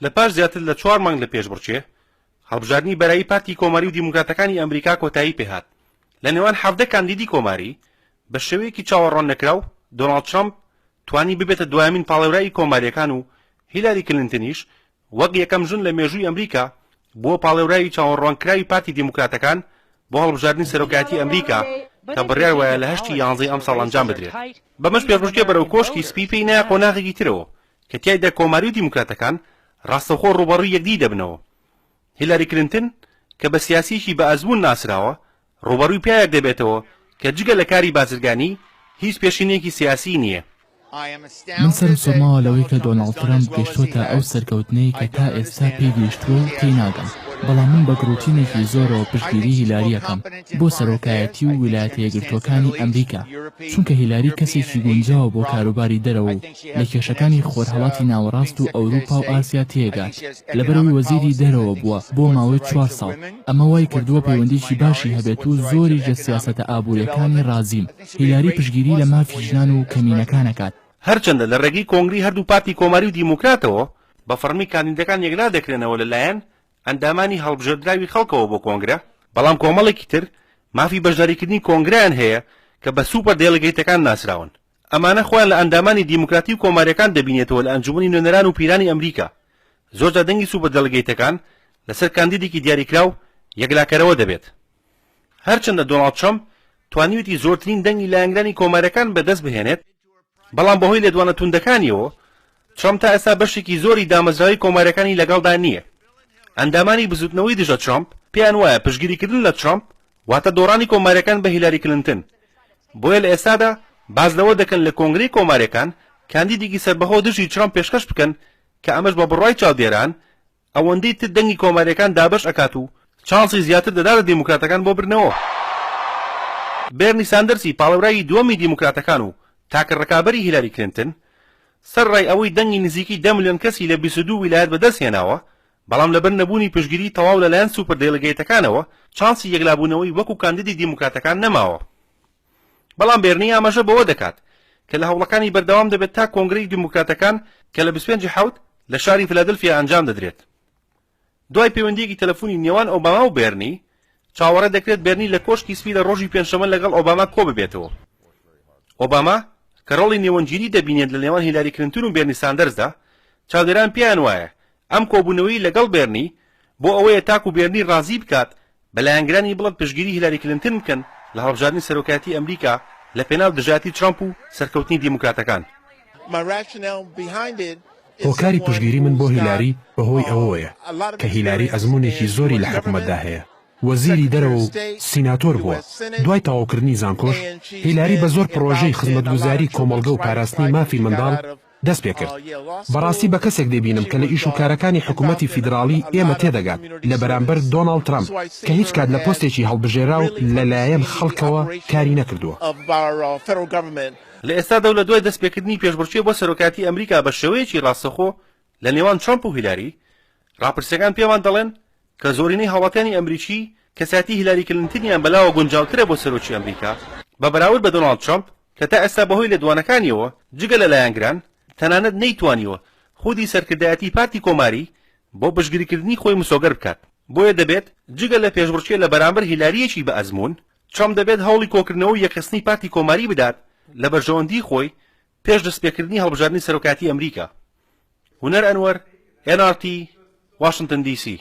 لە پاش زیاتر لە چوار مانگ لە پێشبڕکێ، هەڵبژاردنی بەرایی پارتی کۆماری و دیموکراتەکانی ئەمریکا کۆتایی پێهات. لە نێوان 17 کاندیدی کۆماری، بە شێوەیەکی چاوەڕواننەکراو دۆناڵد ترەمپ توانی ببێتە دوایەمین پاڵێوراوی کۆمارییەکان و هیلاری کلینتنیش وەک یەکەم ژن لە مێژووی ئەمریکا بووە پاڵێوراوی چاوەڕوانکراوی پارتی دیموکراتەکان بۆ هەڵبژاردنی سەرۆکایەتی ئەمریکا کە بڕیار وایە لە هەشتی یانزەی ئەمساڵ ئەنجام بدرێت. بەمەش پێشبڕکێ بەرەو کۆشکی سپی پێی نایە قۆناغێکی ترەوە کە تیایدا کۆماری و دیموکراتەکان ڕاستەوخۆ ڕووبەڕووی یەکدی دەبنەوە. هیلاری کلینتن کە بە سیاسییەکی بە ئەزموون ناسراوە، ڕووبەڕووی پیاوێک دەبێتەوە کە جگە لە کاری بازرگانی هیچ پێشینەیەکی سیاسیی نییە. من سەرم سوڕماوە لەوەی کە دۆناڵد ترەمپ گەیشتووەتە ئەو سەرکەوتنەی کە تا ئێستا پێی گەیشتووە و تێی ناگەم، بەڵام من بە گڕوتینێکی زۆرەوە پشتگیری هیلاری ئەکەم بۆ سەرۆکایەتی و ویلایەتە یەکگرتووەکانی ئەمریکا، چونکە هیلاری کەسێکی گونجاوە بۆ کاروباری دەرەوە و لە کێشەکانی خۆرهەڵاتی ناوەڕاست و ئەوروپا و ئاسیا تێگات، لەبەرئەوەی وەزیری دەرەوە بووە بۆ ماوەی چوار ساڵ، ئەمە وای کردووە پەیوەندیی باشی هەبێت و زۆریش لە سیاسەتە ئابوورییەکانی ڕازیم. هیلاری پشتگیری لە مافی ژنان و کەمینەکان ئەکات. هەرچەندە لە ڕێگەی کۆنگرەی هەردوو پارتی کۆماری و دیموکراتەوە بە فەڕمی کاندیدەکان یەکلا دەکرێنەوە لە لایەن ئەندامانی هەڵبژێردراوی خەڵکەوە بۆ کۆنگرە، بەڵام کۆمەڵێکی تر مافی بەشداریکردنی کۆنگرەیان هەیە کە بە super delegate ەکان ناسراون. ئەمانە خۆیان لە ئەندامانی دیموکراتی و کۆمارییەکان دەبینێتەوە لە ئەنجومەنی نوێنەران و پیرانی ئەمریکا. زۆرجار دەنگی super delegate ەکان لەسەر کاندیدێکی دیاریکراو یەکلاکەرەوە دەبێت. هەرچەندە دۆناڵد ترەمپ توانیویەتی زۆرترین دەنگی لایەنگرانی کۆمارییەکان بەدەست بهێنێت، بەڵام بەهۆی لێدوانە توندەکانیەوە، ترەمپ تا ئێستا بەشێکی زۆری دامەزراوەی کۆمارییەکانی لەگەڵدا نییە. ئەندامانی بزووتنەوەی دژە ترەمپ پێیان وایە پشتگیریکردن لە ترەمپ واتە دۆڕانی کۆمارییەکان بە هیلاری کلنتن، بۆیە لە ئێستادا باس لەوە دەکەن لە کۆنگرەی کۆمارییەکان کاندیدێکی سەربەخۆ دژی ترەمپ پێشکەش بکەن کە ئەمەش بە بڕوای چاودێران ئەوەندەی تر دەنگی کۆمارییەکان دابەش ئەکات و چانسی زیاتر دەداتە دیموکراتەکان بۆ بردنەوە. بێرنی ساندەرسی پاڵێوراوی دووەمی دیموکراتەکان و تاکە ڕکابەری هیلاری کلنتن، سەرەڕای ئەوەی دەنگی نزیکەی دە ملیۆن کەسی لە 22 ویلایەت بەدەست هێناوە، بەڵام لەبەر نەبوونی پشتگیریی تەواو لەلایەن super delegate ەکانەوە چانسی یەکلابوونەوەی وەکو کاندیدی دیموکراتەکان نەماوە. بەڵام بێرنی ئاماژە بەوە دەکات کە لە هەوڵەکانی بەردەوام دەبێت تا کۆنگرەی دیموکراتەکان کە لە 25 حەوت لە شاری فیلادلفیا ئەنجام دەدرێت. دوای پەیوەندییەکی تەلەفونی نێوان ئۆباما و بێرنی، چاوەڕێ دەکرێت بێرنی لە کۆشکی سپی لە ڕۆژی پێنجشەممە لەگەڵ ئۆباما کۆببێتەوە. ئۆباما کە ڕۆڵی نێوەندگیری دەبینێت لە نێوان هیلاری کلنتن و بێرنی ساندەرسدا، چاودێران پێیان وایە ئەم کۆبوونەوەی لەگەڵ بێرنی بۆ ئەوەیە تاکو بێرنی ڕازی بکات بە لایەنگرانی بڵێت پشتگیری هیلاری کلنتن بکەن لە هەڵبژاردنی سەرۆکایەتی ئەمریکا لە پێناو دژایەتی ترامپ و سەرکەوتنی دیموکراتەکان. هۆکاری پشتگیری من بۆ هیلاری بەهۆی ئەوەوەیە کە هیلاری ئەزموونێکی زۆری لە حکومەتدا هەیە، وەزیری دەرەوە و سیناتۆر بووە، دوای تەواوکردنی زانکۆش هیلاری بە زۆر پڕۆژەی خزمەتگوزاری کۆمەڵگە و پاراستنی مافی منداڵ دەست پێکرد. بەڕاستی بە کەسێک دەیبینم کە لە ئیش و کارەکانی حکوومەتی فیدراڵی ئێمە تێدەگات لە بەرامبەر دۆناڵد ترەمپ کە هیچ کات لە پۆستێکی هەڵبژێراو لە لایەن خەڵکەوە کاری نەکردووە. لە ئێستادا و لە دوای دەستپێکردنی پێشبڕکێ بۆ سەرۆکایەتی ئەمریکا بە شێوەیەکی ڕاستەوخۆ لە نێوان ترەمپ و هیلاری، ڕاپرسییەکان پێمان دەڵێن کە زۆرینەی هاوڵاتیانی ئەمریکی کەسایەتی هیلاری کلنتنیان بەلاوە گونجاوترە بۆ سەرۆکی ئەمریکا بە بەراورد بە دۆناڵد ترەمپ کە تا ئێستا بەهۆی لێدوانەکانیەوە جگە لە لایەنگران تەنانەت نەیتوانیوە خودی سەرکردایەتی پارتی کۆماری بۆ پشتگیریکردنی خۆی مسۆگەر بکات بۆیە دەبێت جگە لە پێشبڕکێ لە بەرامبەر هیلارییەکی بە ئەزموون ترەمپ دەبێت هەوڵی کۆکردنەوە و یەکخستنی پارتی کۆماری بدات لە بەرژەوەندی خۆی پێش دەستپێکردنی هەڵبژاردنی سەرۆکایەتی ئەمریکا. هونەر ئەنوەر، ئێن ئاڕ تی، واشنتن دی سی.